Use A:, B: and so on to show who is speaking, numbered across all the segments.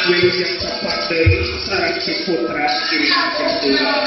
A: Wilujeng tepang deui sareng si putra Giri Jatula.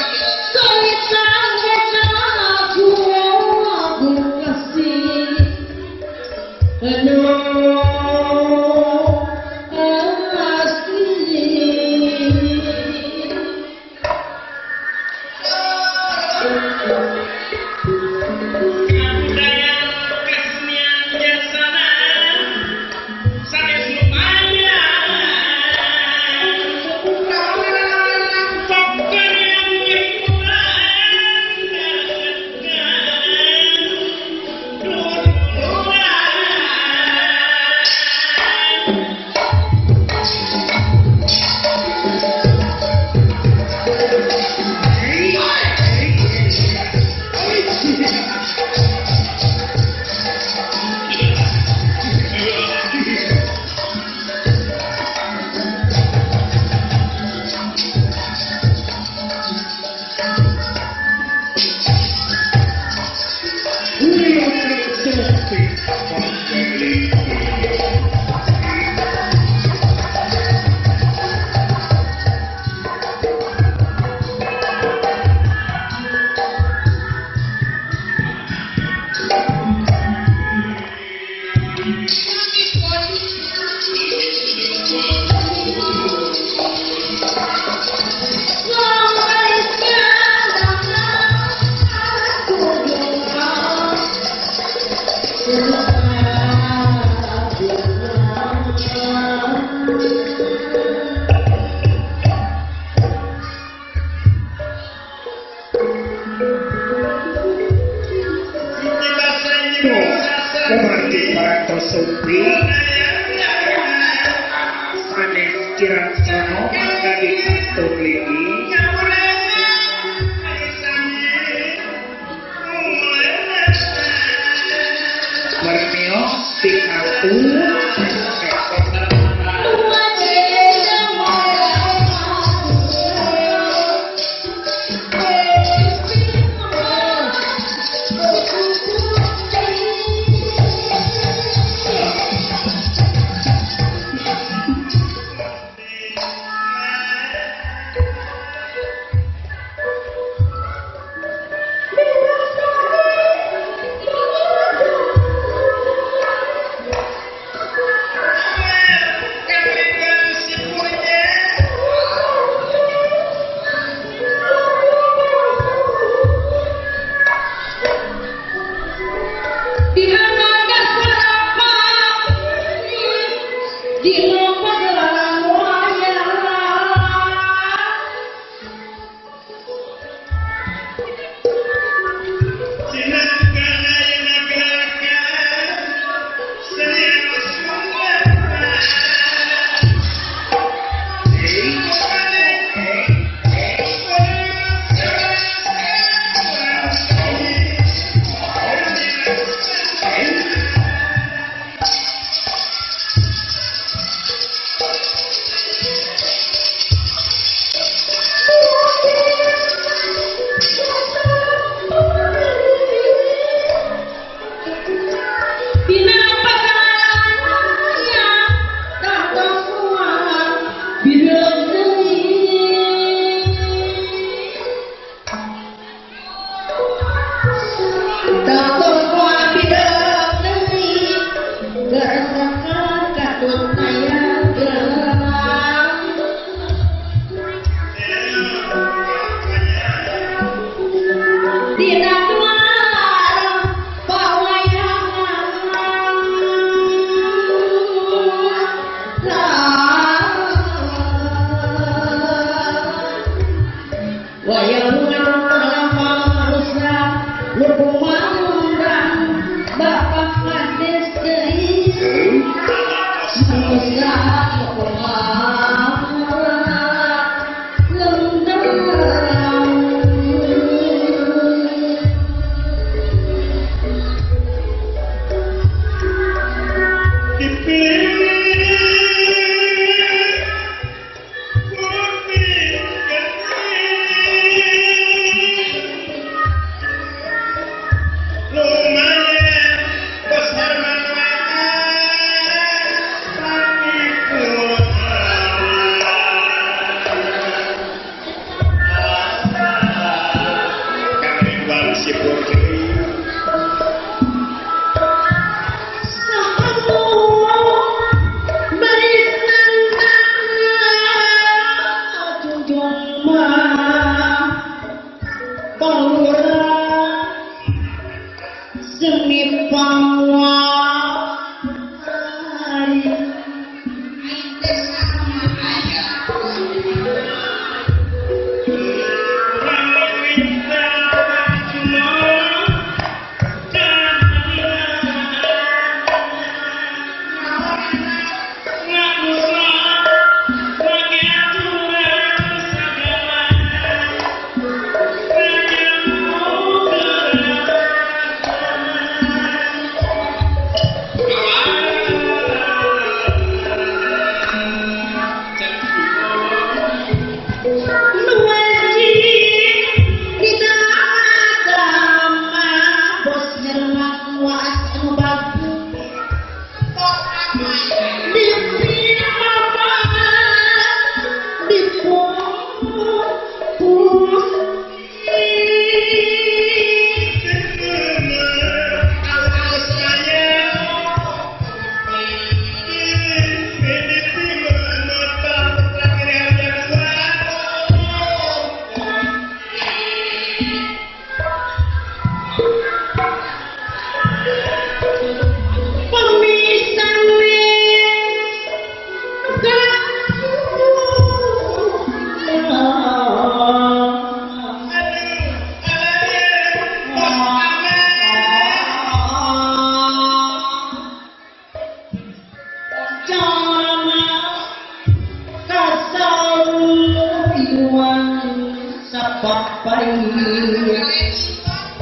B: Sapapai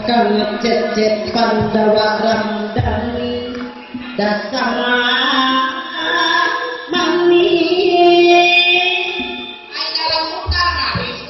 B: kang cecet Pandawa Ramdhani dasama mani.
C: Ai dalam muka nangis.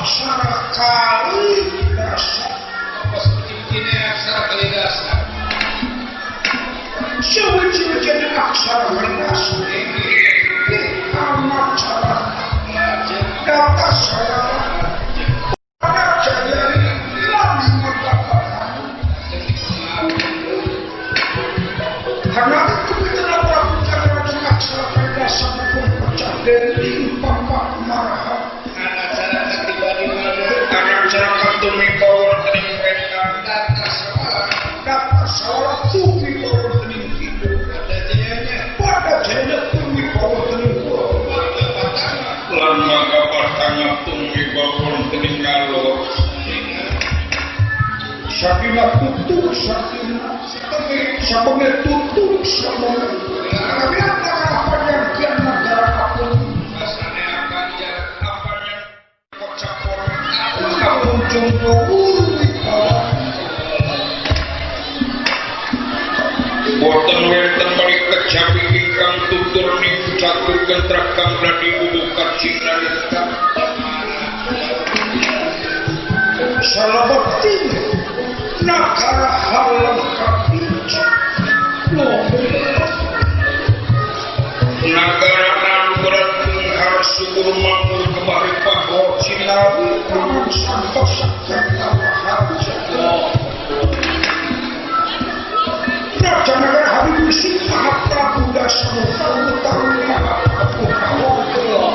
A: Aksara.
D: Dasawala pada jayani lan makapahan. Karena itu kita Prabu Jagat Aksara Kailasa pun pecah dening pampak marahan. Anak cara tumiba wonten ing wetan Dasawala tumiba wonten ing kidul. Pada jayanya tumiba wonten ing kulon.
A: Lan mangga patanga tumiba wonten ing ngalor.
D: Sakina tutuk sakina sapenge tutuk sapenge. Karena apa yang kian negara apun
A: Rasane akan apa yang kocak
D: kapunjung luhur wibawa.
A: Boten wonten mari kejawi ingkang tutur ning catur kentrak kang gladi ubuh kacinarita.
D: Salabeting nagara halang kapincu.
A: Nagara anugerah penghar syukur makmur kemari pahor
D: Cinawi paman santosa kerta raharja. Raja Nagara Habib Mahaprabu Dasamuka Utawi Mahaprabu Kawangkala.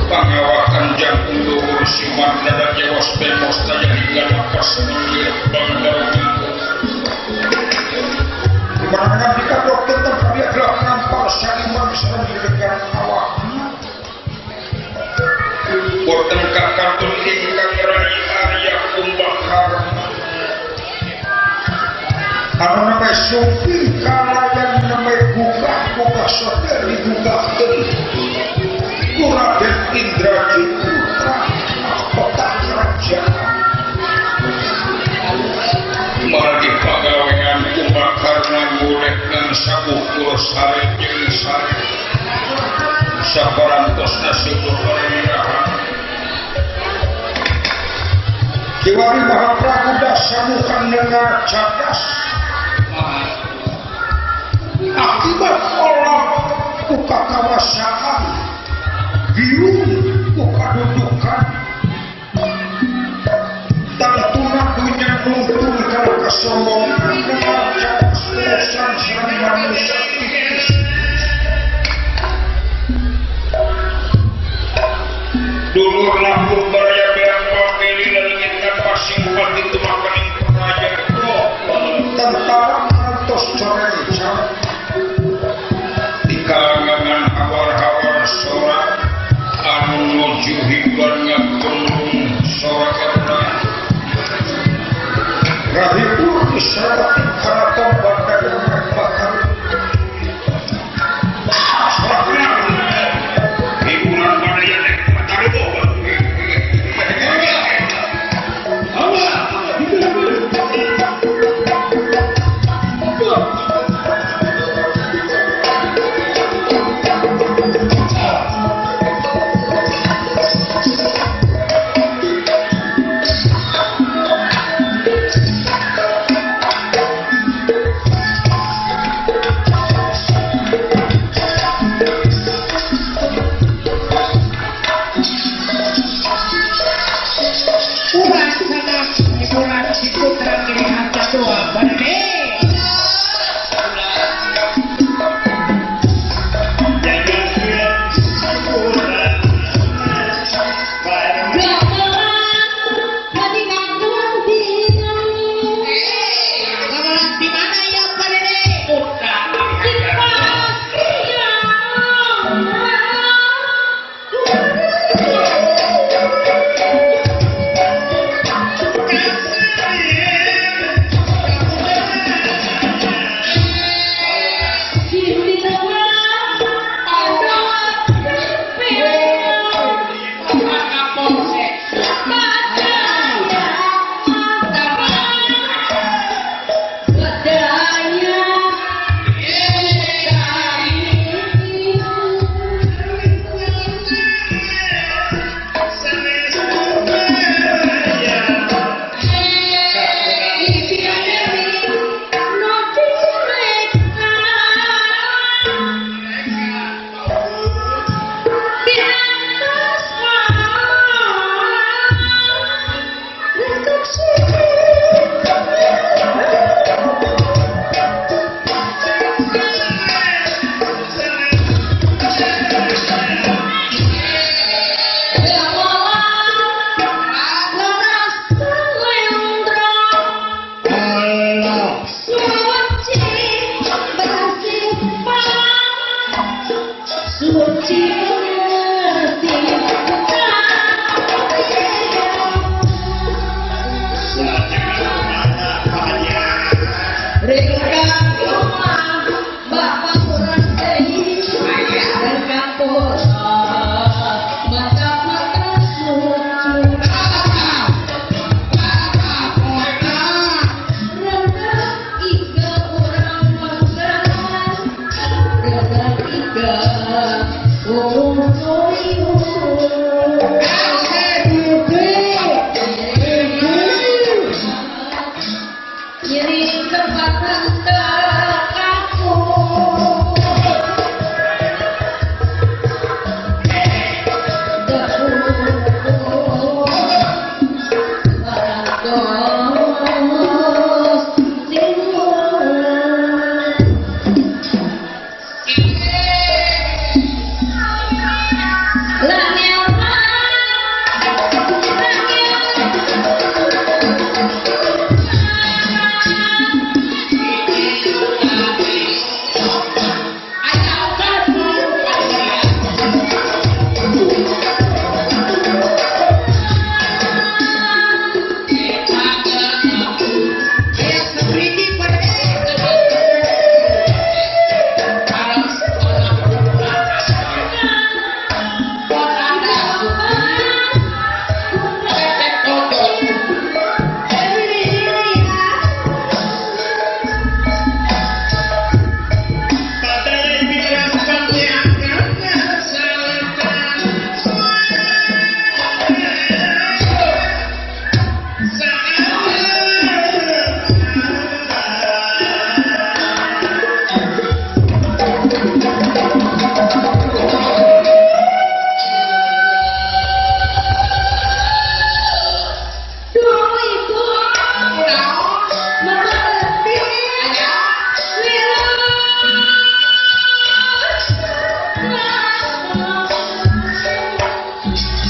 A: Pangawakan jangkung luhur siman dada jewas bemos daya hingga napas menggir bangga.
D: Dimana jika dokter karya gerak nampar saniman sareng didegan awakna.
A: Boten kakantun ingkang rai Arya Kumbakarna.
D: Anu name supir kalayan name gugah gugah soter digugahkeun. Raden Indrajit putra mahkota kerajaan.
A: Margi pagawean Kumbakarna ngulek nang sabukur sare jeung sare. Saparantosna syukur parirahan.
D: Kiwari Mahaprabu Dasamuka nengar cadas. Akibat olah buka kawasaan, giung buka dudukan, tantuna dunya nuntun kalau kesombongan nengar cadas bosan sareng manusia tipis.
A: Dulur lampung baraya beang pamili lelengit pasing bupati tumakaning praja.
D: Tentara kantos corencang
A: di kalangan hawar-hawar sorak anu nuju hiburan ngapundung sorak eta
D: rahibur israwati karaton bandar bakar
A: hiburan baraya mataribo.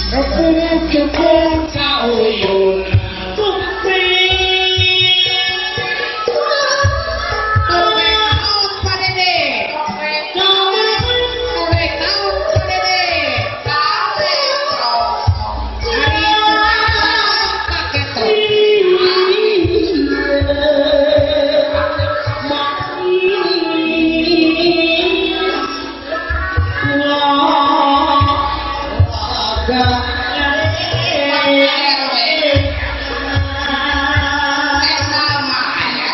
B: Kepung sauyun topeng
C: Topeng naon Pak Dede? Topeng topeng naon Pak Dede? Ari pake topeng. Pak RW. Eh sama ya.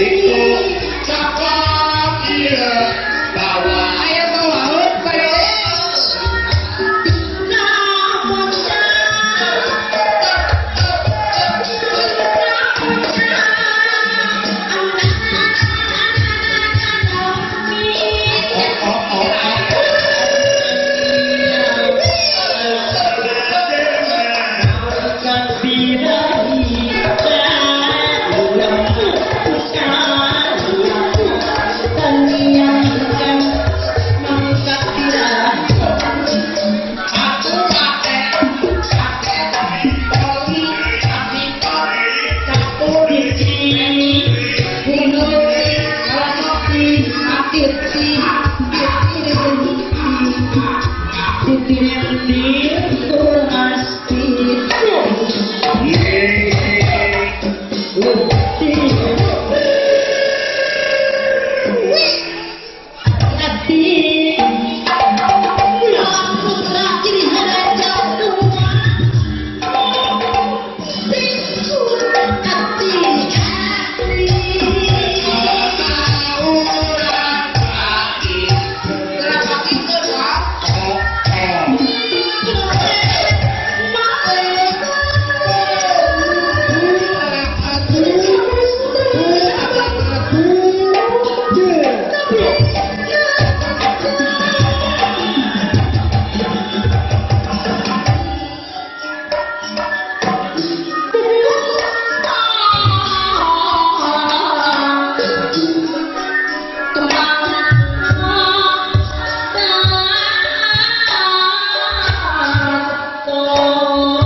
A: Itu cakap iya bawa.
C: Ayo bawa Pak Dede.
A: Oh, oh, oh, oh.
C: Aku pakai pakai poli kapipot kapur bunuti kalanopi atiti Kenapa gitu dong?
A: Oh, oh.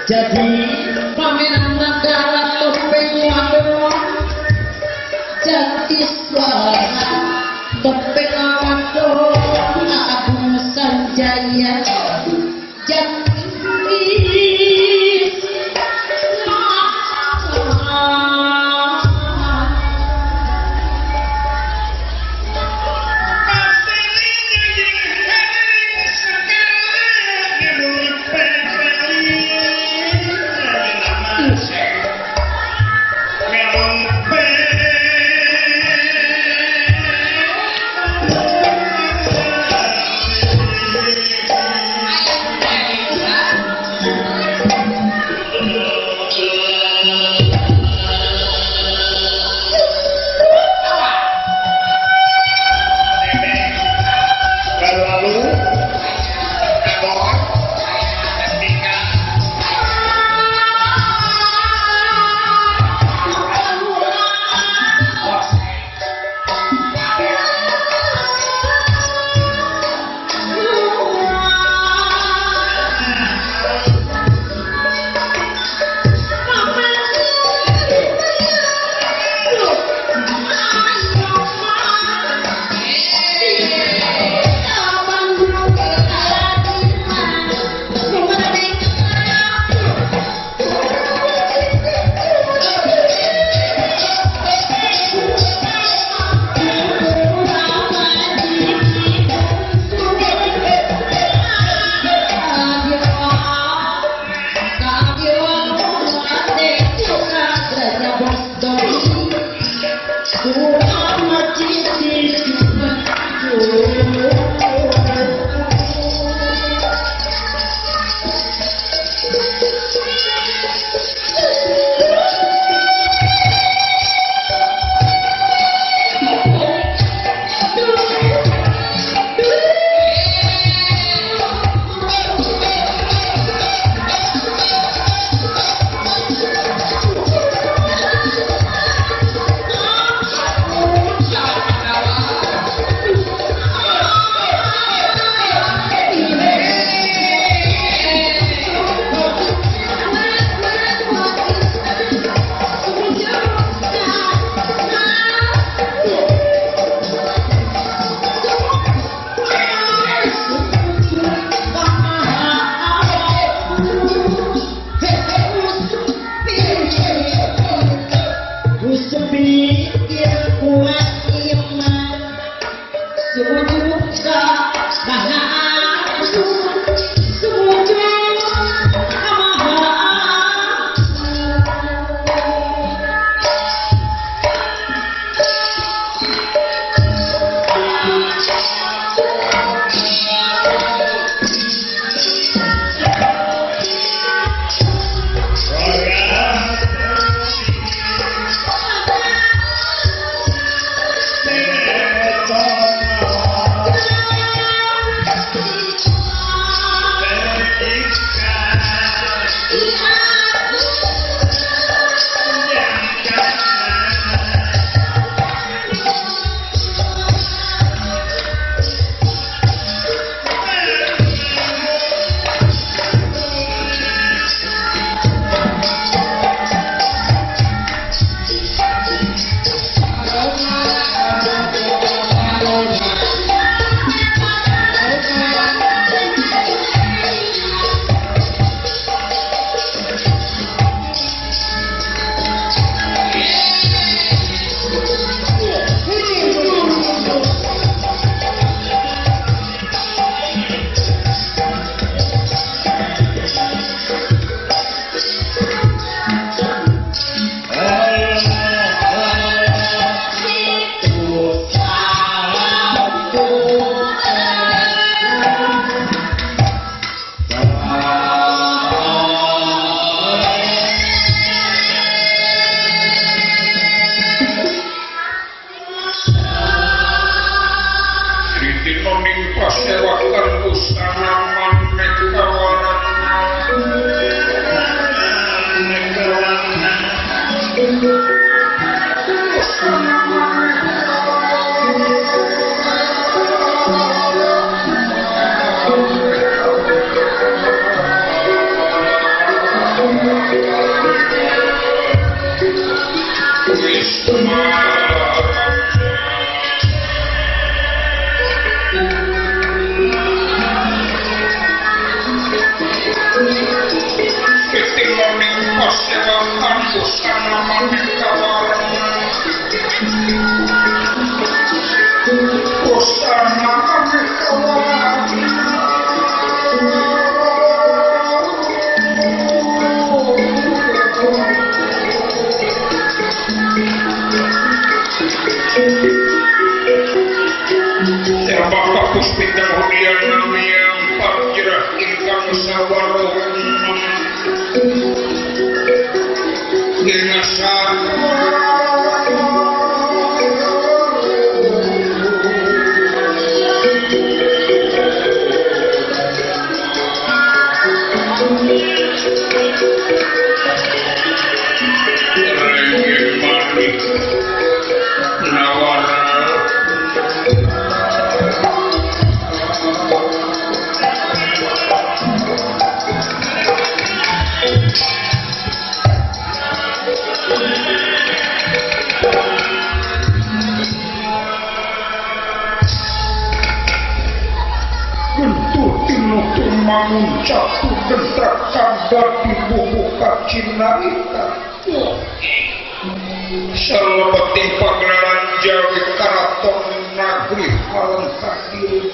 B: Jadi pameran negara topeng wadon jati suara topeng wadon Agung Sanjaya jati.
A: Wisma Ketimoning pasewakan busana maneka warna busana maneka warna Bapak Puspita Hudian Namiang Parjirah Ingkang Sawaroh Manguncatu dentrak kandar di bubuka Cinarita. Selepeting pagelaran Jawi Karaton Nagri Alengkadiri.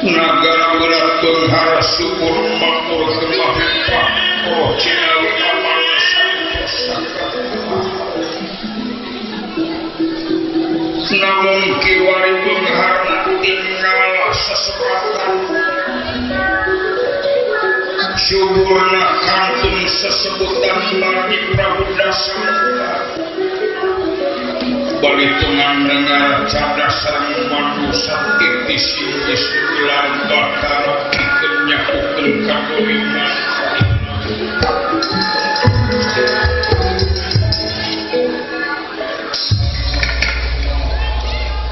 A: Nagara berat benghara syukur makmur gemah ripah roh Cinawi aman santosa. Namun kiwari benghara tinggal seseratan syukurna kantun sesebutan bagi Prabu Dasamuka balitungan dengar cadasan manusa titis yudis ular batara pikeun nyakukeun kadoliman.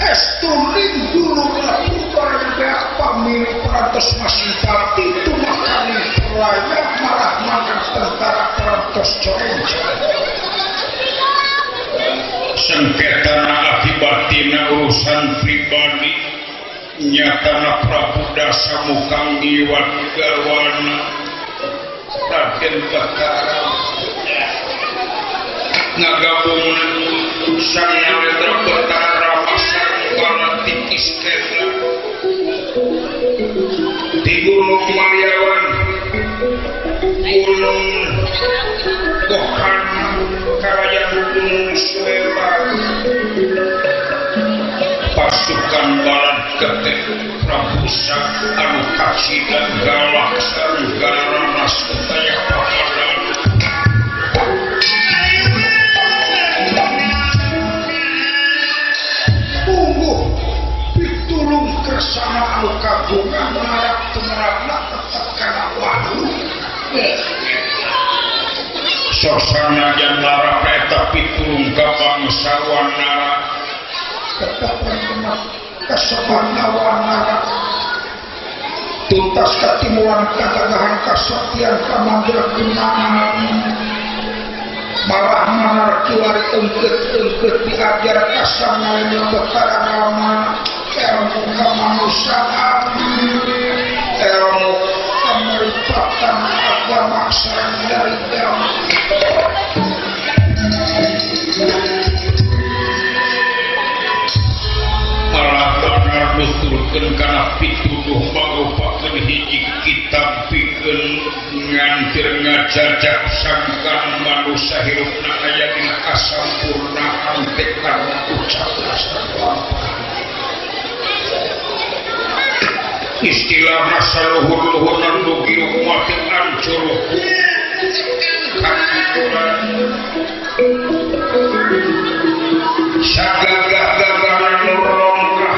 A: Estuling dulu lakukan pamili perantos masing pati itu makanin perlayak malah makan tentara perantos coreng-coreng. Sengketana akibatina urusan pribadi nyatana Prabu Dasamuka ngiwat garwana Raden Batara ngagabung Sang Narendra Batara Rama Sareng Tikis Kena di Gunung Mariawan Gunung Gokarna Kerajaan Gunung Suwela pasukan balan ketek Prabu Sang anu kasida galak sareng garana sutaya papadan.
D: Pitulung kersana anu kagungan marap tumerapna tetep kana wadu.
A: Sosana jan larap eta pitulung ka bangsa wanara
D: tetep rentemat kasobarna wanara tuntas katimuan kagagahan kasaktian kamandra-gunangan malah manar kiwari engket-engket diajar kasang nalenya Batara Rama ilmu kemanusiaan ilmu kemeripatan agama sareng dari ilmu.
A: Malah banar nuturkeun kana pituduh mangrupakeun hiji kitab pikeun ngantir ngajajak sangkan manusia hirupna aya dina kasampurnaan teh karena ucap sareng lampah. Istilah masa luhur-luhurna nu giruh mati ancur kakituran sagagah-gagahna nu rongkah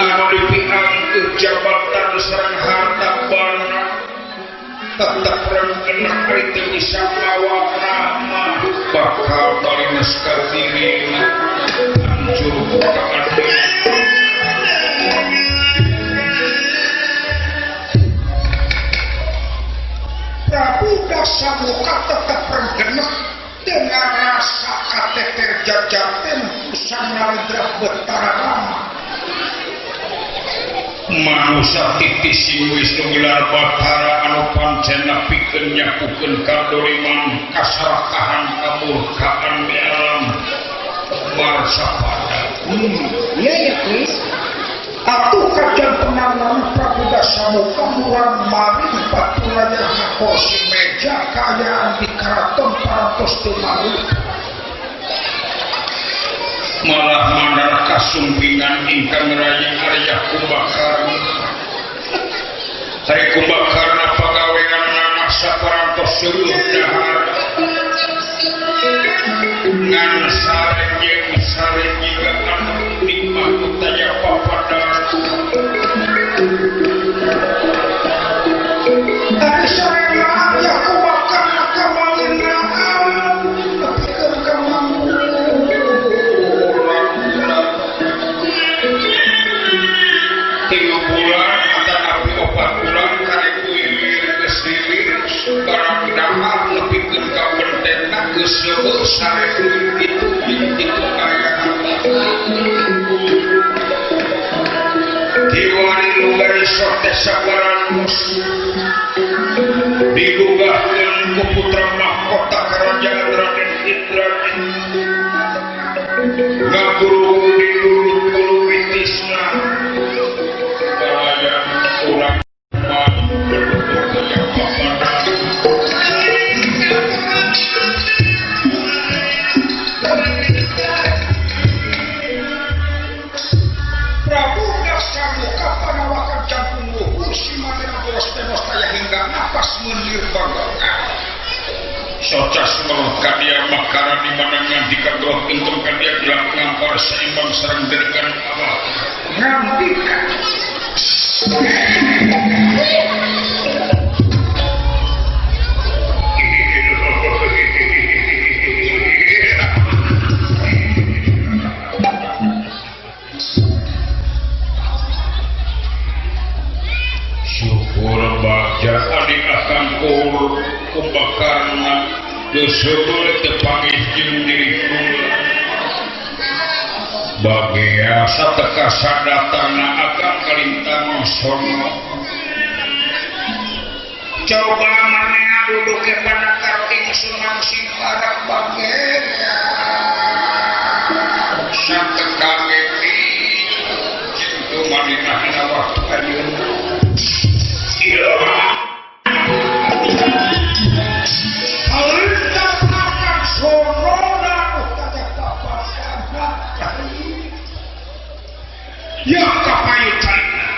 A: anu dipiangkeun jabatan sareng harta bana tetep rengkenak ari teu bisa mawa rahmah bakal barines ka dirina hancur ku kaadilan.
D: Prabu Dasamuka tetep rengkenak
A: Manusa titi sing Wisnu gelar Bathara anu pancen pikeun nyapukeun kadoliman kasarakahan kamurkaan di alam barsapada.
B: Iya ya Kris.
D: Atuh kajantenan Prabu Dasamuka murang maring patulaya kursi meja kaayaan di karaton parantos teu malu.
A: Malah mandar kasumpingan ingkang raya Arya Kumbakarna. Hari Kumbakarna pagawean anak saparantos seueuh dahar. Ngan sare jeung sare jiga anu nikmah utaya papada.
D: Ari sare Arya Kumbakarna kamalina nepikeun ka mampu.
A: Tilu bulan atanapi opat bulan karek wilir geus lilir barang dahar nepikeun ka pentena geus seueuh sare kitu jeung kitu kaayaan. Diwari lugar sote saparantos dilugahkeun ku putra mahkota kerajaan Raden Indrajit ngaguru dilurut bulu witisna balayan urang
D: Prabu Dasamuka panawakan jangkung luhur si manehna boros tenos taya hingga napas menir bangga.
A: Socas meluh kadia makara di mana ngandika geloh untung kadia gelap ngampar seimbang sareng dedegan awak
D: Ngandika
A: syukur bagja adik akang Kumbakarna geus heubeul teu panggih jeung diri kula. Bagea sateka sadatangna akang kalintang sono.
D: Coba manehna duduk ke panakar ingsun mangsing arep bagea.
A: Sateka ngeti jeung kumanehna dina waktu ayeuna. Iya.
D: Kalintang akan sorona utaya papasana.
A: Ya kapayu carina.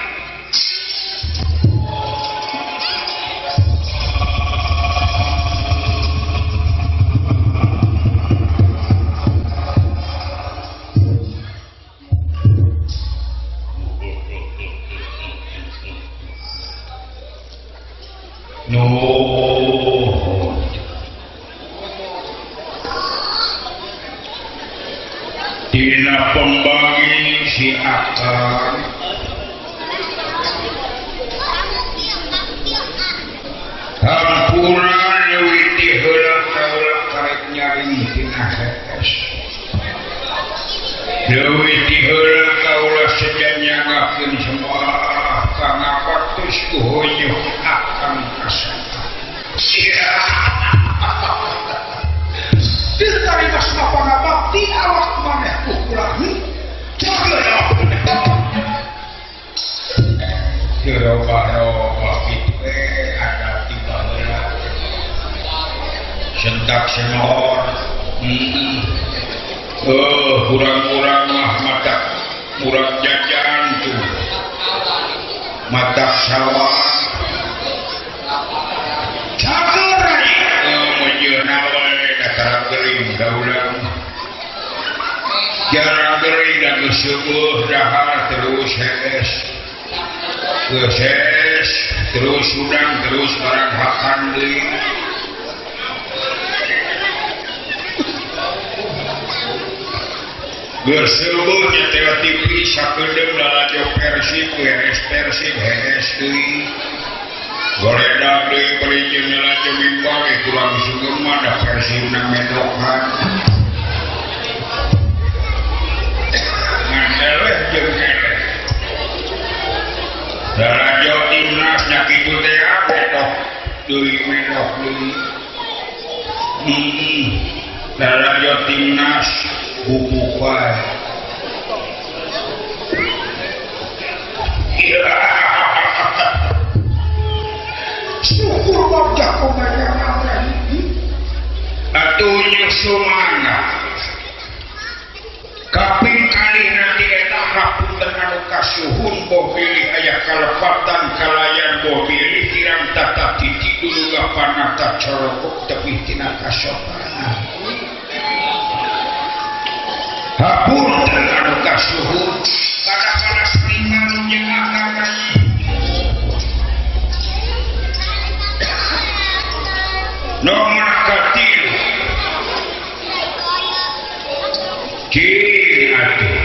A: Nuhun. Dina pembagi si akang hampura leuwih ti heula kaula karek nyaring tina hees. Leuwih ti heula kaula seja nyangakeun sembah kangapaktus ku hoyong akang kasanta.
D: Sia. Ditarimas pangabakti awak maneh ku kula. Jaga
A: Dirobah-robah kitu ada tiba heula. Sentak senor. Kurang-kurang mah matak murang jajan tuh. Matak sawah.
D: Jaga rai.
A: Mejeuna we datar geuring daulang. Jarang geuring da geus seueuh dahar terus hees. Geus hees terus udang terus barang hakan deui. Geus seueuh nyetel TV sakedeung lalajo Persib hees Persib hees deui. Goledag deui bari jeung lalajo bimbang kurang sugeng mah da Persibna medokan. Ngan eleh jeung eleh. deui merah deui. Lalajo timnas bubuk wae.
D: Syukur wajah kumaha
A: atuh nyusumana. Kaping kali nanti eta hapunten anu kasuhun boh bilih aya kalepatan kalayan boh bilih kirang tata titi dulu gapanata corokok tepih tina kasopanan. Hapunten anu kasuhun kadang-kadang seniman jeung akang nomor katilu cing atuh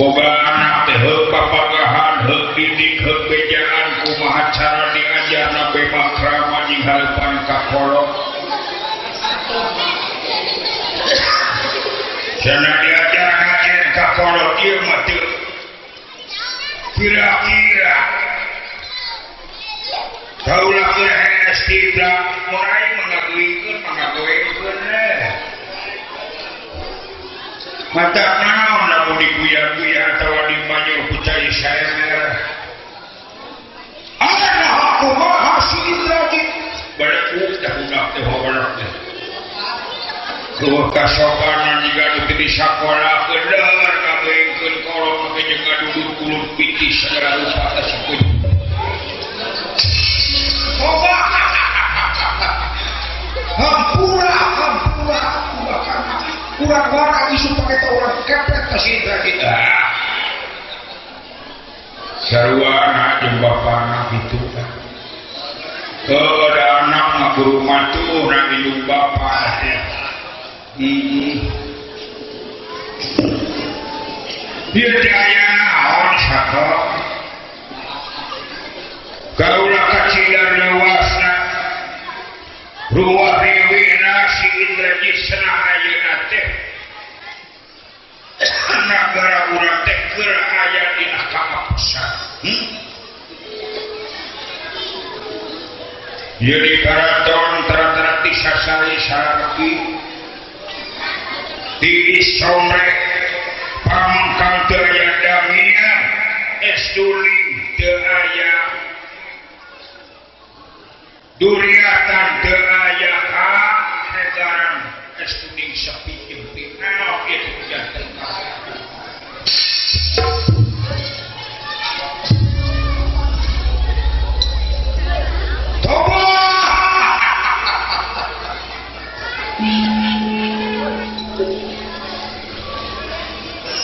A: boga anak teh heuk papagahan heuk didik heuk bejaan kumaha cara diajarna bema krama jeung hareupan ka kolot cenah diajar ngajen ka kolot ieu mah teu kira-kira kaulah keur hees tibra mun aing manggaguingkeun manggagoengkeun mata naon lamun diguya-guya atawa dibanjur ku cai saemer.
D: Ana kumaha si Indrajit
A: balekuk dah budak teh hobolok teh. Kumaha kasopanan jiga nu teu di sakola keudeur ngagoengkeun kolot make jeung ngaduduk kulun piti sagala rupa teh sakuy.
D: Hampura hampura kurang warna isu pakai orang kepret ke si Indrajit.
A: Sarua anak jeung bapana kitu kan. Heuh da anak mah guru matuh na indung bapa. Ieu teh aya naon sakola. Kaulah kacidar lewasna ruwah riwina si Indrajit senah ayeuna teh nagara urang teh keur aya dina kaapesan. Ieu di karaton tara-tara ti sasari saraki di isomrek pamengkang teu aya damian estuling teu aya duriatan teu aya kahegaran estuning sepi jemping naon ieu janten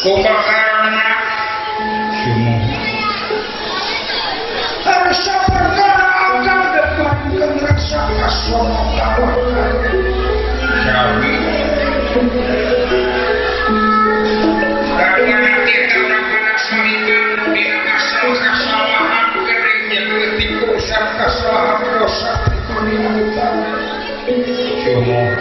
A: kumakarna sumuh
D: harsa perkara akan depan rasa kasono kawakan
A: sami kadang nanti orang kana saliman di asal kesalahan kering yang leutik
D: urusan kesalahan dosa pribadi
A: sumuh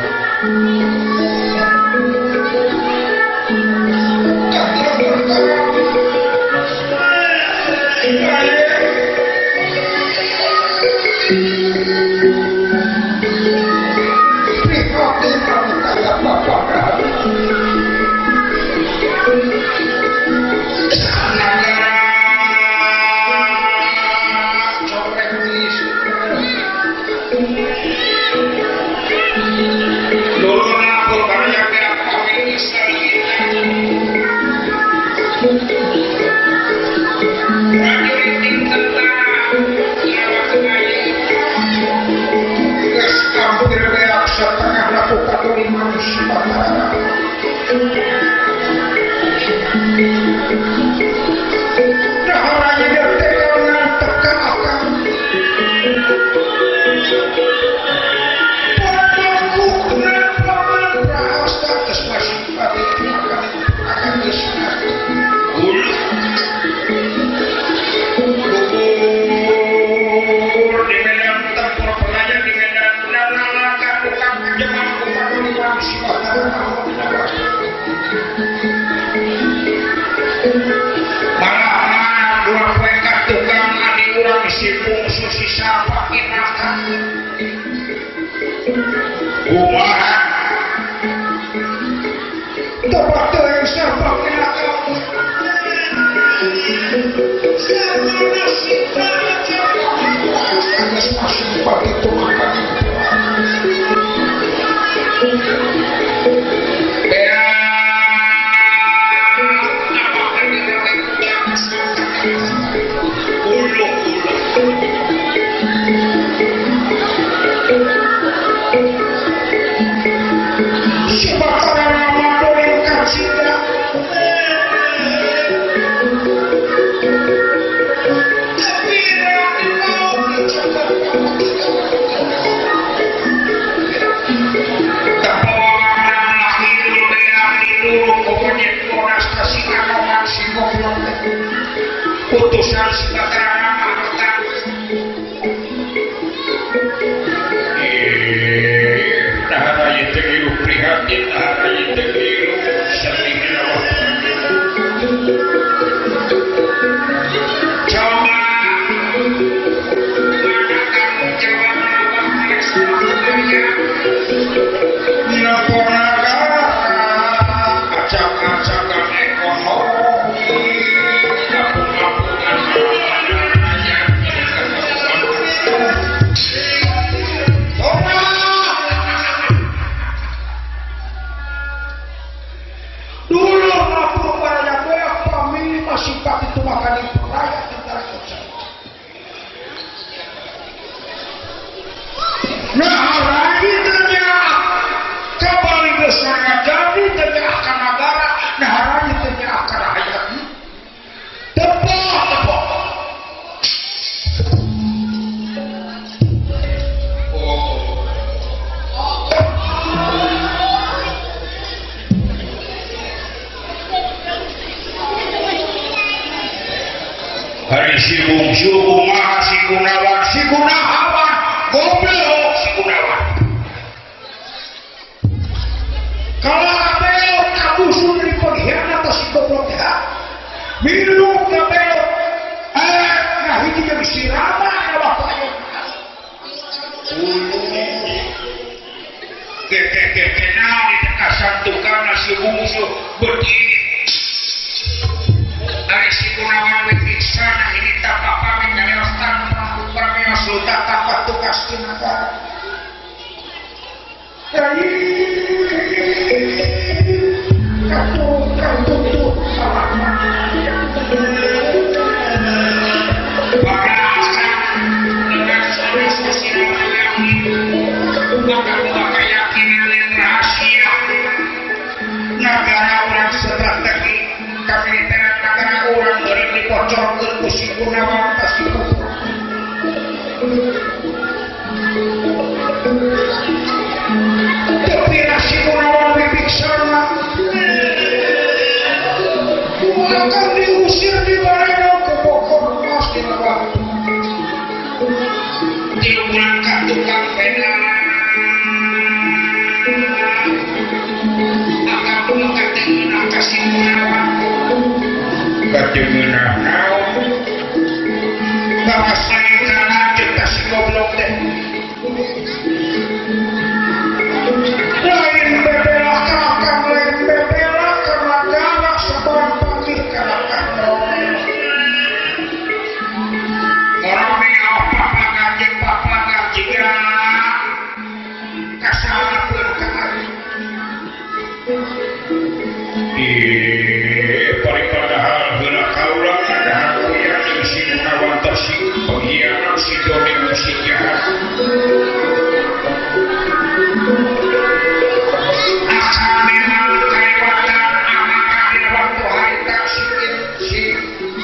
A: musuh si sapa pinakan kumaha
D: tempat teuing sapa pinakan
A: Putusan si Batara Marta tahan aja tegiru prihatin tahan aja tegiru sedih coba mana kamu jawab acak-acakan ekonomi
D: dulu aku banyak pemilih masih pakai itu makan di rakyat tentara kecil. Nah lagi ternyata kembali besarnya jadi ternyata akan negara, nah lagi ternyata akan rakyat. Tepok.
A: Hari si bungsu kumaha si Gunawan si Gunawan goblok si Gunawan
D: kalau kabelok kabusun dari pengkhianat si goblok ya minum kabelok nah itu jadi si Rama waktu ayo
A: keke naon ditekasan tukang si bungsu berdiri dari si Gunawan Wibiksana ini tanpa pamit dari tanpa
D: permeos tanpa tugas di negara.
A: Keyakinan rahasia negara orang strategi kemiliteran negara orang beri dipocorkan ku si Gunawan pasti kukur.
D: Tapi si Gunawan Wibiksana akan diusir di Baredo ke Bogor mas di Lebak.
A: Diulangkan tukang pena akan buka tengenah kasih Gunawan katengenah naon bahwa saya lanjut kasih goblok deh
D: lain bebela kakang lain bebela karena galak sebarang pagi karena
A: orang papa ngajeng papa ngajeng kasalah berkali paling padahal heula kaula padahal kuya jeung si Gunawan teh si pengkhianat si Doni si jahat asal memang kelewatan amakah dina waktu harita si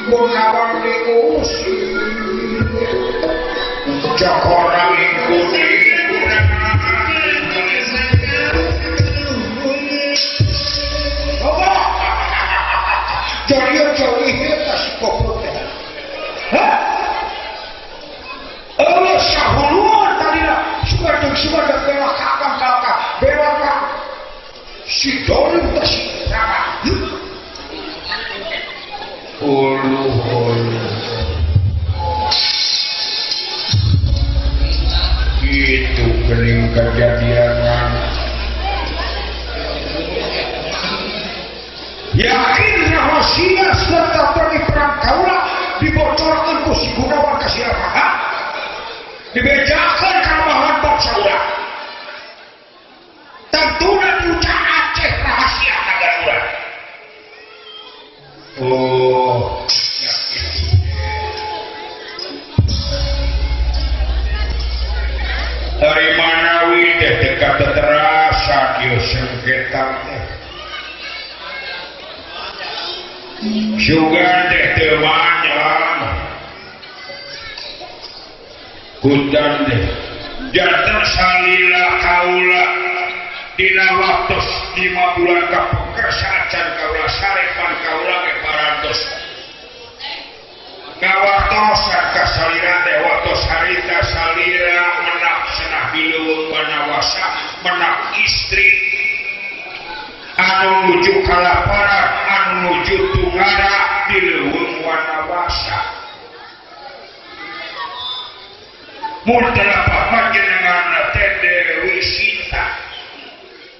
D: Gunawan diusir
A: Jokora ikuti
D: Sudah bela kakang kakak bela kak si Dolim si Rama
A: ulu ulu ieu sengketa teh. Sugan teh teu manjang. Kundan teh janten salila kaula dina waktos 5 bulan kapengker saacan kaula sarepan kaula ge parantos. Ngawaktosan ka salira teh waktos harita salira menak senah bileuweung banawasa menak istri anu nuju kalaparan anu nuju tungara di leuweung wanawasa. Mun teu panjenenganna teh Dewi Sinta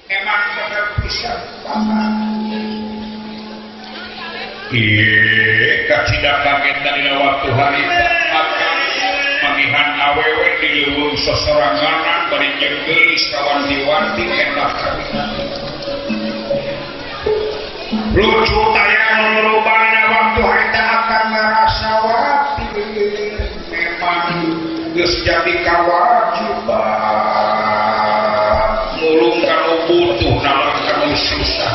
A: emang bener pisan bapak. Ieu kacida kagetan dina waktu harita akang mamihan awewe di leuweung sosoranganan bari jeung geulis kawanti-wanti enak kawinan. Lucu tayang merubahna waktu harita akan ngarasa wati memang geus jadi kawajiban mulung kanu butuh nalar kanu susah.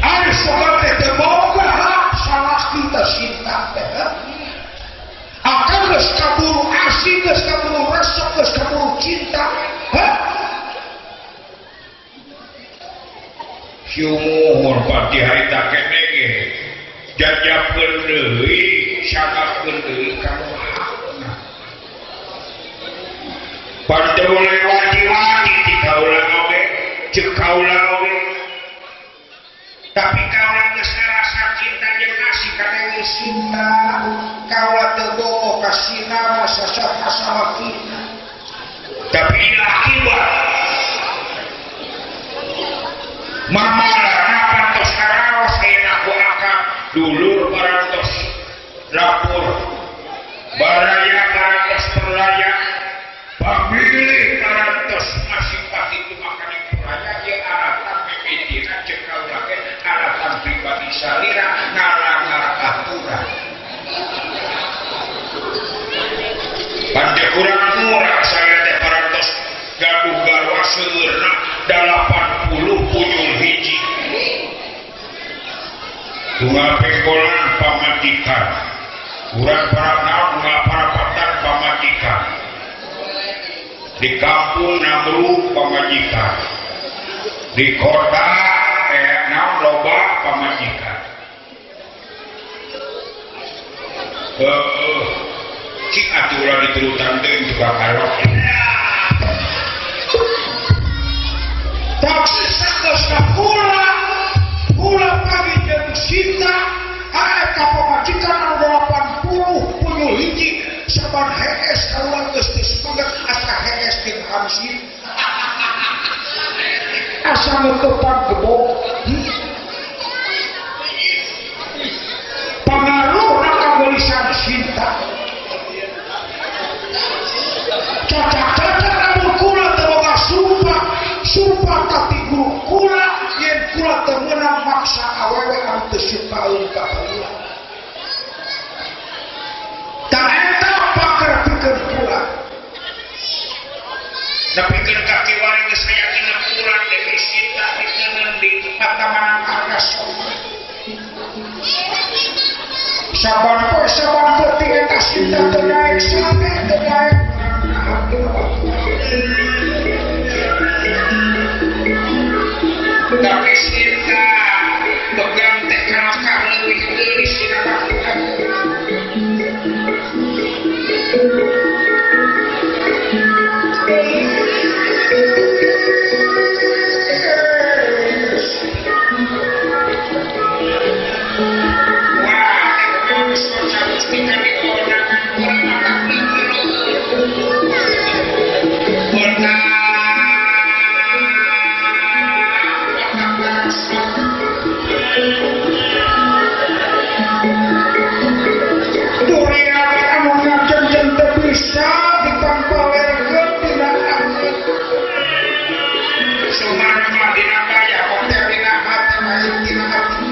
A: Ari sobat teh teu boga hak salah kita cinta teh. Akan geus kaburu asing, geus kaburu resep, geus kaburu cinta. Hah? Siumur pati harita kene ge jajapkeun deui, sangapkeun deui kanu hakna. Pan teu boleh wajib-wajib ti kaula oge, ceuk kaula oge. Tapi kaula geus ngarasa cinta jeung asih ka Dewi Sinta. Kaula teu bogoh ka Sina sasat asalakina. Tapi akibat mamala parantos karaos ayeuna ku akang dulur parantos lapor baraya parantos perlaya pamilih parantos masih pakitu makaning perlaya ieu alatan mimitina ceuk kaula ge alatan pribadi salira ngalangar aturan. Panjang kurang murah saya teh parantos gaduh garwa seueurna 80 puyung hiji. Bunga pengkolan pamajikan. Urang para naon bunga parapatan pamajikan. Di kampung namru pamajikan. Di kota naon loba pamajikan. Cik atuh ulah diturutan deui tukang arok. Tapi sageusna kula kula pagi jeung Sinta ae ka pamajikan anu 80 puluh hiji saban hees kaluar geus teu semangat asa hees jeung Hamsin asa ngeukepan gebok pangaruhna kageulisan Sinta cacak-cacak lamun kula teu boga sumpah sumpah tapi guru kula yen kula teu meunang maksa awewe anu teu sukaeun ka kaula. Tah eta paker pikeun kula. Nepikeun ka kiwari geus hayakina kurang Dewi Sinta diteungeun di pataman Argasoma. Saban poe saban peuting eta Sinta teu daek sane teu daek. Tapi Sinta begang teh kalakah leuwih geulis dina bakuan. Wah, teh geus gusti ka dikondangan urang akang bisa ditampalerkeun dina hati. Sumarma dina kaya hotel dina hati lain dina hati.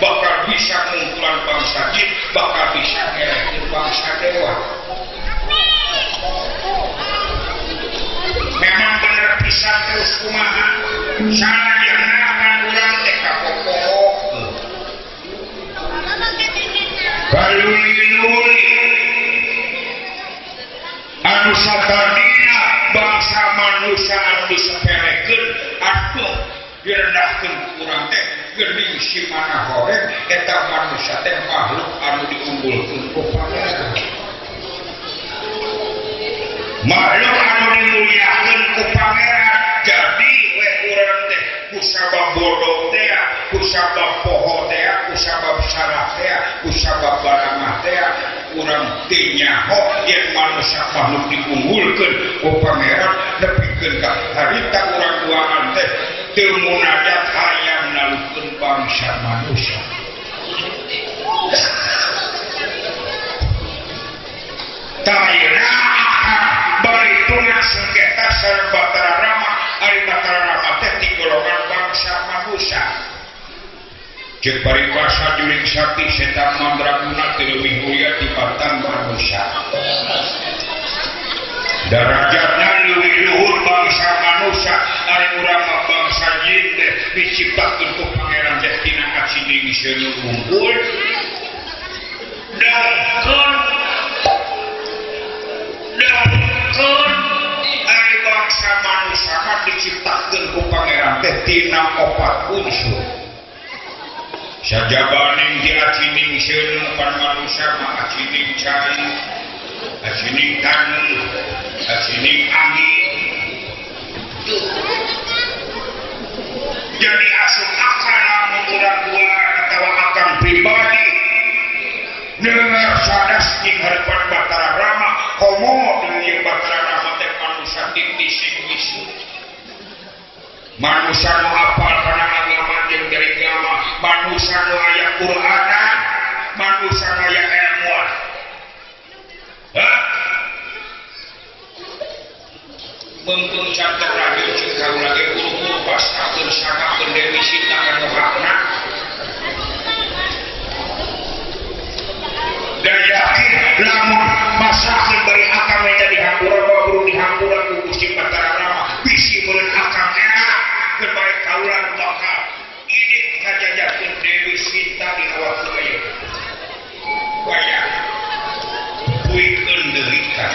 A: Bakal bisa ngumpulan bangsa jin, bakal bisa ngerekin bangsa bangsa dewa. Memang bener pisan terus kumaha salah dieunakan urang teh ka popohokeun. Kaluli-luli anu satadina bangsa manusia anu disepelekeun atuh direndahkeun ku urang teh geuning si mana horeng eta manusia teh makhluk anu diunggulkeun ku Pangeran. Makhluk anu dimuliakeun ku Pangeran. Jadi we urang teh kusabab bodoh teh, kusabab poho teh, kusabab salah teh, kusabab baramah teh, urang teu nyaho yen manusia makhluk diunggulkeun ku Pangeran nepikeun ka harita urang duaan teh teu munajat hayang nalukeun bangsa manusia. Tayna bari tunga sengketa sareng Batara Rama, ari Batara Rama teh ti golongan bangsa manusia. Ceuk paribasa juring sakti setan mandraguna teu leuwih mulia tibatan manusia. Darajatna leuwih luhur bangsa manusia, ari urang mah bangsa jin teh diciptakeun ku Pangeran teh tina acining seuneu unggul. Dongkeun dongkeun ari bangsa manusia mah diciptakeun ku Pangeran teh tina opat unsur. Sajabaning di acining seuneu pan manusia mah acining cai, acining taneuh, acining angin. Jadi asup akal lamun urang duaan atawa akang pribadi dengar sadas di hadapan Batara Rama, komo deui Batara Rama teh manusia titi sing wisu. Manusia nu apal kana agama jeung agama, manusia nu aya Qur'ana, manusia nu aya ilmuan. Hah? Mengkeung canter radio jeung kaula ge buru-buru pastakeun sakakeun Dewi Sinta kana hakna. Dan yakin lamun masakeun bari akang we jadi hampura buru dihampura ku Gusti Batara Rama bisi meureun akang enak keur bae kaula nu bakal ini kajajakeun Dewi Sinta di awak ieu. Wayah puikeun deui ka.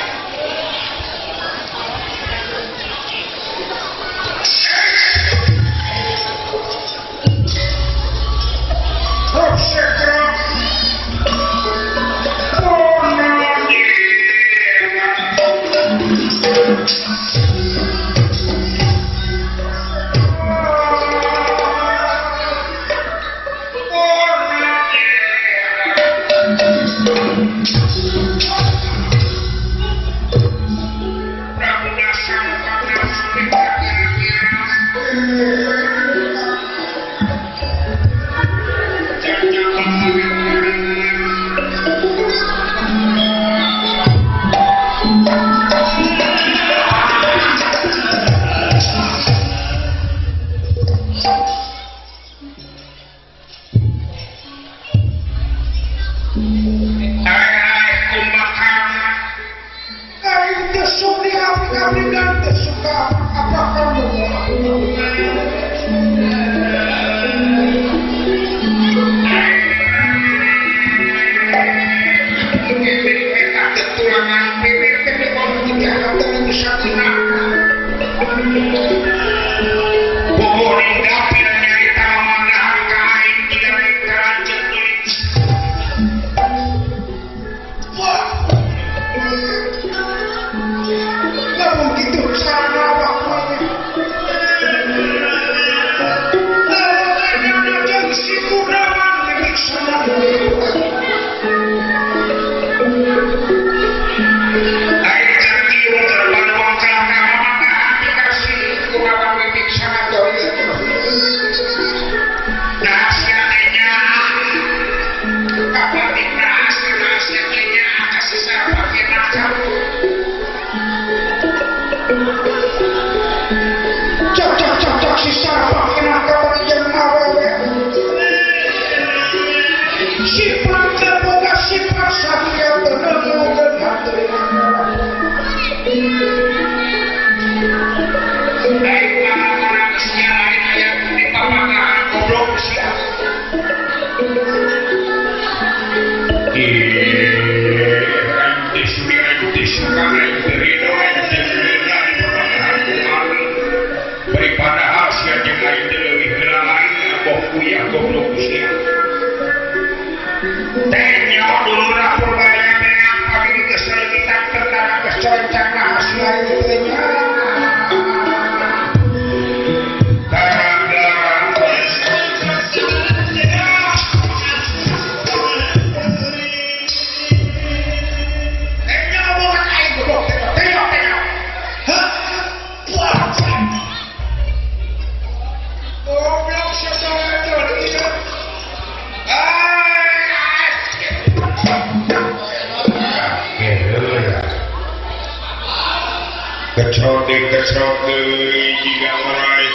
A: Leuwih kecrok deui jiga orai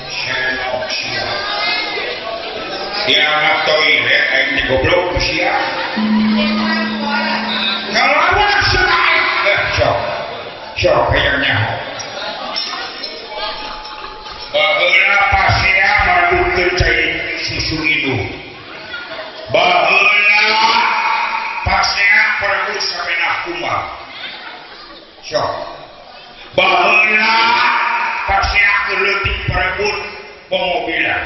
A: senok sia. Dianggap toilet aing teh goblok sia. Ngalawan sia aing. Sok. Sok hayang nyaho. Baheula pasea maradutkeun cai susu induk. Baheula pasea perebut sapenah kumbang. Sok. Baheula pasea leutik perebut pemobilan.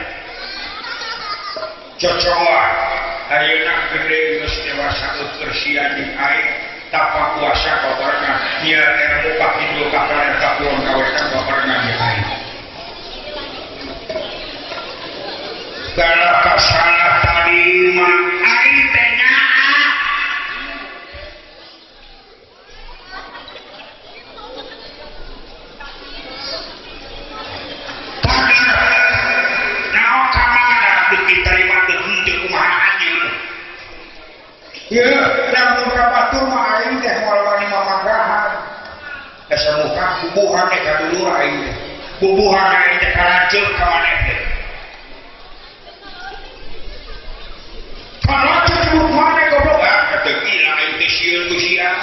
A: Cocoan ayeuna gede geus dewasa keur sia jeung aing tapak kuasa babarengan nyiar ilmu ka kidul ka kaler ka kulon ka wetan babarengan jeung aing. Kalau kasalah tadi mah aing teh nyaah. Pagar naon kamana teu diterima teu henteu kumaha anjeun. Ieu lamun ka batur mah aing teh moal wani mamanggahan. Asa muka bubuhan teh ka dulur aing teh. Bubuhan aing teh kalanceuk ka maneh teh. Kalanceuk nyebut maneh goblok ah teu gila aing teh sieun ku sia.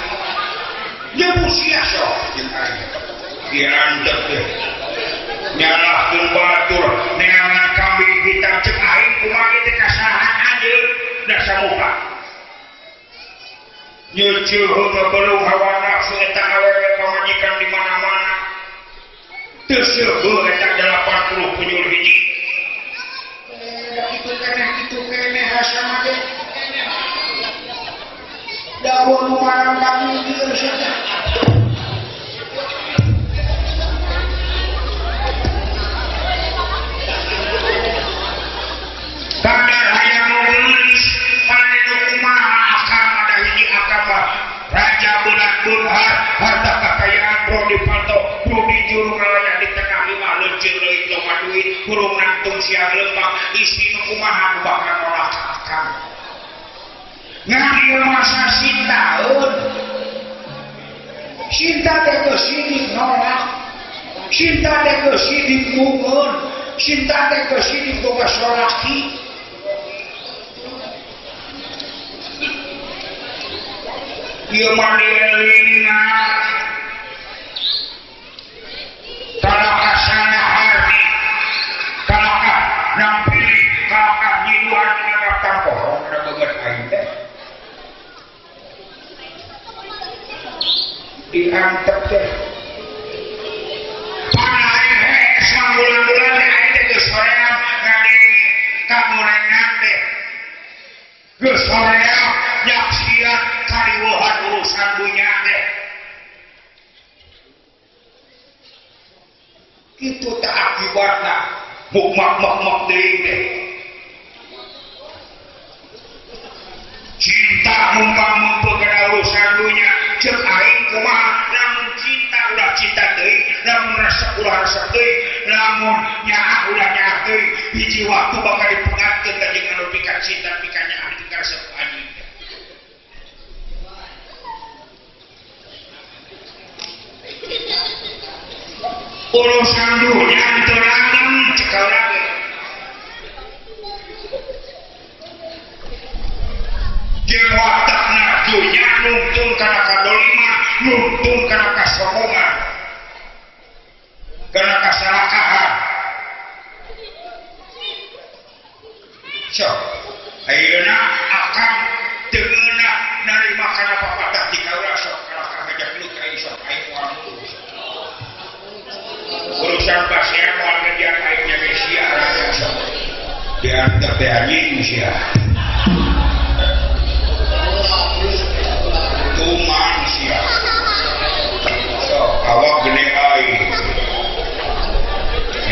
A: Nyebut sia sok jeung aing. Diantep teh. Nyalahkeun batur neangan kambing hitam cek aing kumaha teh kasaha anjeun da samuka. Nyeuceuh belum hawa nafsu eta awewe pamajikan di mana-mana. Teu seueuh eta 80 punyul hiji.
D: Kitu keneh rasa mah teh. Daun nu marang kami ieu sia teh.
A: Kadar hayang nu geulis pane nu kumaha akang ada hiji akang mah raja beunang beunghar harta kakayaan bro dipantau bro dijuru ngalaya di tengah imah leuceuk leuit loba duit hurung nangtung siang lempang istri nu kumaha nu bakal nolak akang ngan ieu masa sintaeun
D: cinta teh geus sidik nolak cinta teh geus sidik mungeun cinta teh geus sidik boga salaki.
A: Ieu mah dielingan kalakasana hardi kalakah nampili kalakah nyiduhan nganggap tampohong da beungeut aing teh
D: diantep teh
A: panah aing hese bulan-bulan teh aing teh geus soream ngadenge kagorengan teh geus soream nyaksian kariweuhan urusan dunya teh kitu teh akibatna muk-mak-mak deui teh cinta mumpang mumpung kana urusan dunya ceuk aing kumaha lamun cinta ulah cinta deui lamun resep ulah resep deui lamun nyaah ulah nyaah deui hiji waktu bakal dipengatkeun ka jeung anu pika cinta pika nyaah pika resep anjing. Urusan dunya teu langgeng cek urang ge. Jeung watakna dunya nungtung kana kadolima, nungtung kana kasombongan, kana kasalakahan. Sok, ayeuna akang teu ngeunah narima kana papatah ti kaula sok kalakah ngajak gelut aing sok aing moal ngurus. Urusan pasea moal ngejar aing nya ge sia raja sok. Diantep teh anjing sia. Tuman sia. Sok awak gede aing.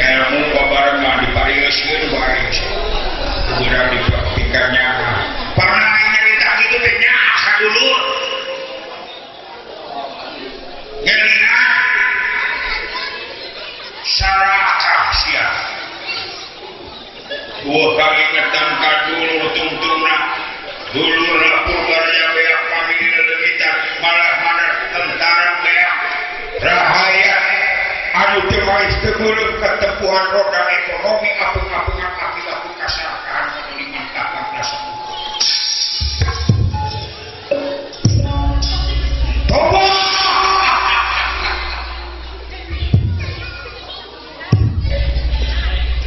A: Ilmu babarengan diparieuskeun bae sok. Kudu dipikirnya. Pernah aing nyarita kitu teh nyaah ka dulur. Ngeunah sarakah sia. Dua kali ngetan ka dulur teu Anu teu maes teu meureum katempuhan roda ekonomi apung-apungan akibat kasarakaan kamuliman kakang dasa. Toba!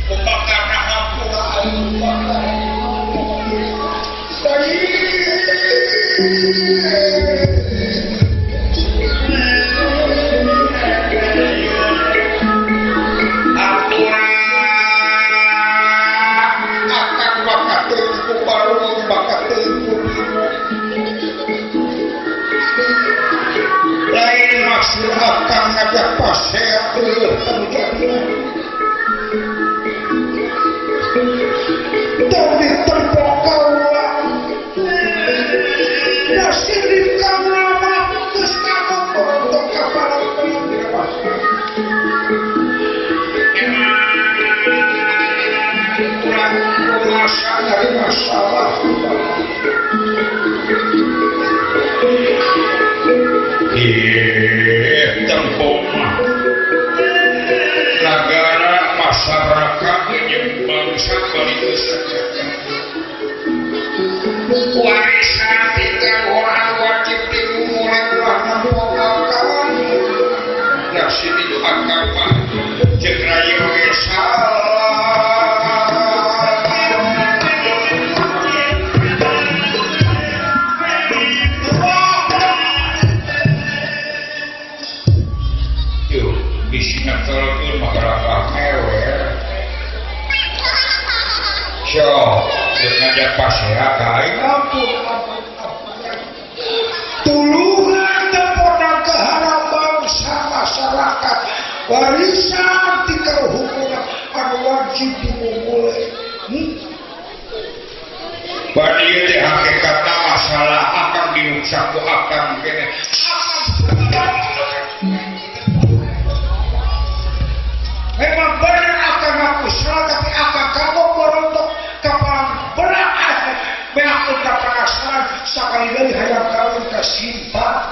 A: Kumbakar hampura kumbakar. Lain maksud akang ngajak pasea eueuh kamu tong ditempo kaula nasib di kaula mah geus kagok untuk kapal kurang masa dari masalah. Tempo mah negara masyarakat jeung bangsa bari warisan tiga orang wajib dimulai ulah nempo kawan nasib itu agama jeung rayi oge salah. Ngajak pasea kain ampun tulungan tempona kehara bangsa masyarakat warisan tika hukuman anu wajib dimumule. Bani teh hakikatna masalah akang diruksak ku akang kene. Memang benar akang ngaku salah tapi akang kagok borontok kapalang berat beak ka penasaran sakali deui hayang kawin ka simpa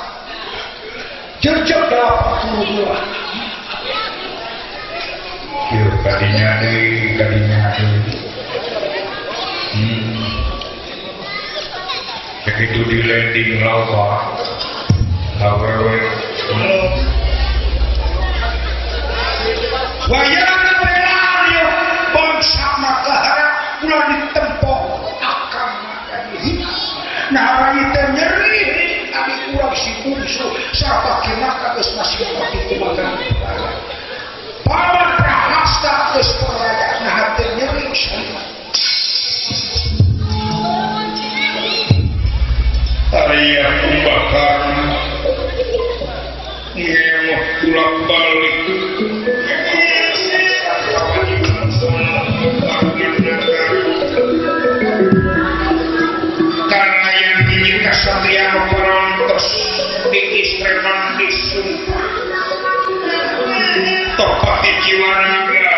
A: jerjek 82. Kieu kadinya deui kadinya deui. Begitu di landing lawa awewe wayana belario bangsa makahara ulah ditempo akang maka dihina. Nah rayi teh nyeri abi urang si bungsu sapake maka geus masih pake kumaha paman prahasta geus peraya nah teh nyeri salima. Arya Kumbakar ngemoh tulak balik karena yang ini kasatria parantos di istreman disumpah topati jiwa naga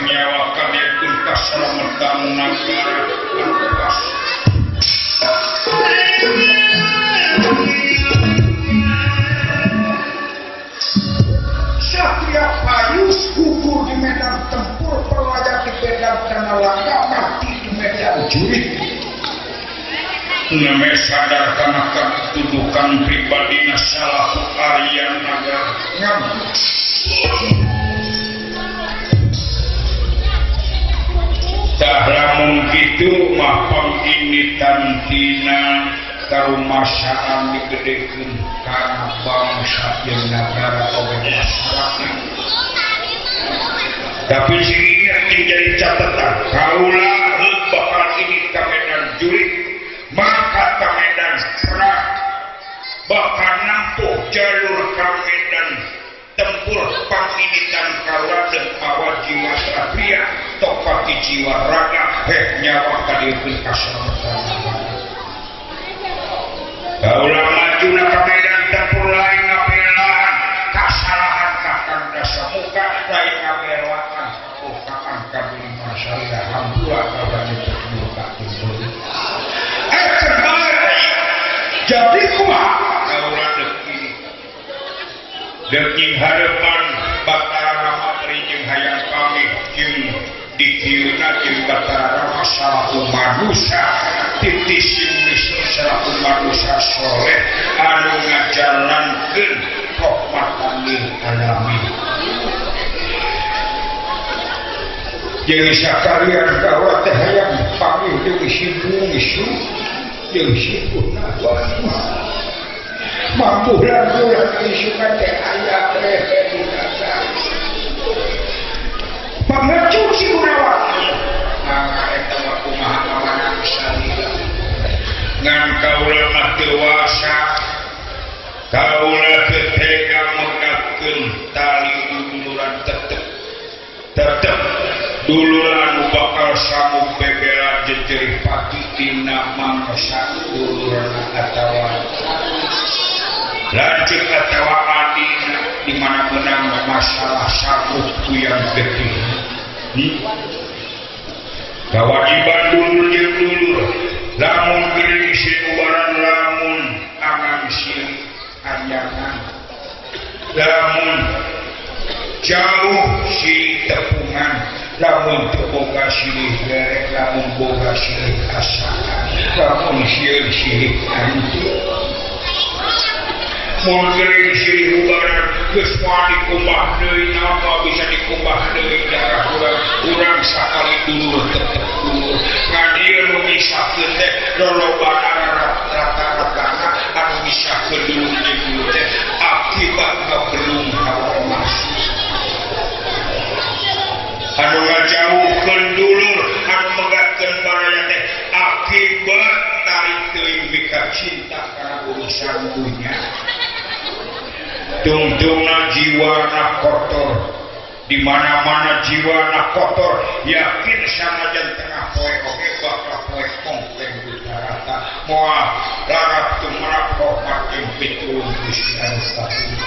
A: nyawa kami pun kaselamatan nagara lepas. Satria Payus gugur di medan tempur, perwaya di medan Kanalaka, mati di medan jurit. Name sadar karena kedudukan pribadi salah Arya Naga ngam. Tah lamun kitu mah pangini tantina karumasaan digedekeun kana bangsa jeung nagara oge masyarakat. Tapi sing ingat jadi catatan kaula bakal ini ka medan jurit maka ka medan perang bakal nempuh jalur ka medan tempur panginitan kaula dan awa jiwa satria topati jiwa raga heh nyawa kadieun kasalamatan. Kaula maju na ka medan tempur lain ngabelaan kasalahan kakang dasamuka lain ngabelaan kakang kabeli masyarakat hampura kaula nyebut ka timbul. Jadi kumaha kaula deuk ini deuk harapan Batara Rama beri jeung hayang pamit jeung dikieuna jeung Batara Rama salaku manusia titis jeung Wisnu salaku manusia soleh anu ngajalankeun rahmatan lil alamin. Jeung sakalian kaula teh hayang pamit jeung si Bungsu jeung si Gunawan. Mambulan-bulan isukan teh aya teh pangecuk si Gunawan. Maka eta mah kumaha amanah salila. Ngan kaula mah dewasa, kaula teu tega megatkeun tali duluran tetep. Tetep dulur anu bakal samuk bebela jejerih pati dina mangsa dulurna atawa lanceuk atawa adina di mana menang masalah samuk kuyang getih. Kawajiban dulur jeung dulur lamun geuring sinubaran lamun angan silih anjangan lamun jauh silih tepungan lamun teu boga silih gerek lamun boga silih asakan lamun sieun silih anjeun mun geuring silih ubaran geus moal dikumbah deui napa bisa dikumbah deui darah urang urang sakali dulur tetep dulur ngan ieu nu misahkeun teh lolobana rata-ratana anu misahkeun dulur jeung dulur teh akibat kabelung hawa nafsu anu ngajauhkeun dulur anu megatkeun baraya teh akibat tarik teuing mika cinta kana urusan dunya tungtungna jiwana kotor di mana-mana jiwana kotor yakin sanajan tengah poe oge bakal poe kompleng butarata moal larap tumarap hormat jeung pitulung Gusti anu kaluhur.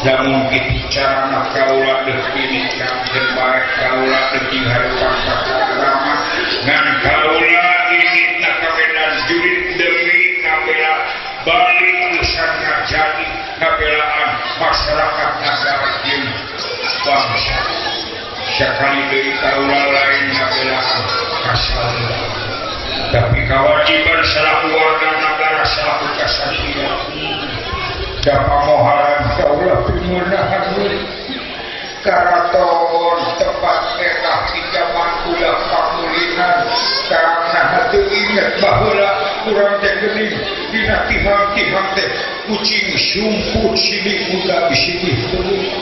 A: Lamun kitu carana kaula deuk ini kangkeun bae kaula deuk jeung harepan Batara Rama ngan kaula ini na kamedan jurit demi ngabela balik urusan ngajadi kabelaan masyarakat negara jeung bangsa. Sakali deui kaula lain ngabelaan kasalila tapi kewajiban selaku warga negara selaku kasatria dapamoharan kaula pimunahan karaton tempat merah di zaman kula pamulinan karena hati inget baheula urang teh geuning dina tihang-tihang teh kucing sumput silih uda silih teuing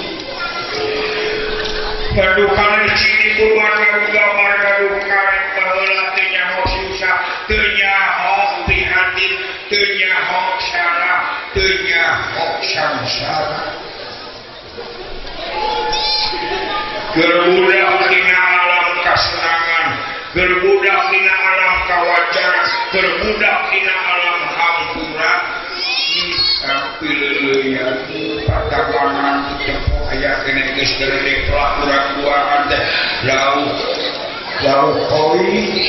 A: gaduh silih kurban gaduh gambar gaduh karet baheula teu nyaho susah teu nyaho prihatin teu nyaho salah teu nyaho sangsara. Gerbudak dina alam kasenangan, gerbudak dina alam kawajaran, gerbudak dina alam hampura. Pileuleyan patamanan tempo aya keneh geus geredeg pelakuran duaan teh lauk lauk koi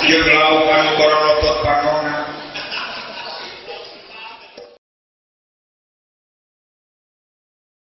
A: jeung lauk anu barolotot panon.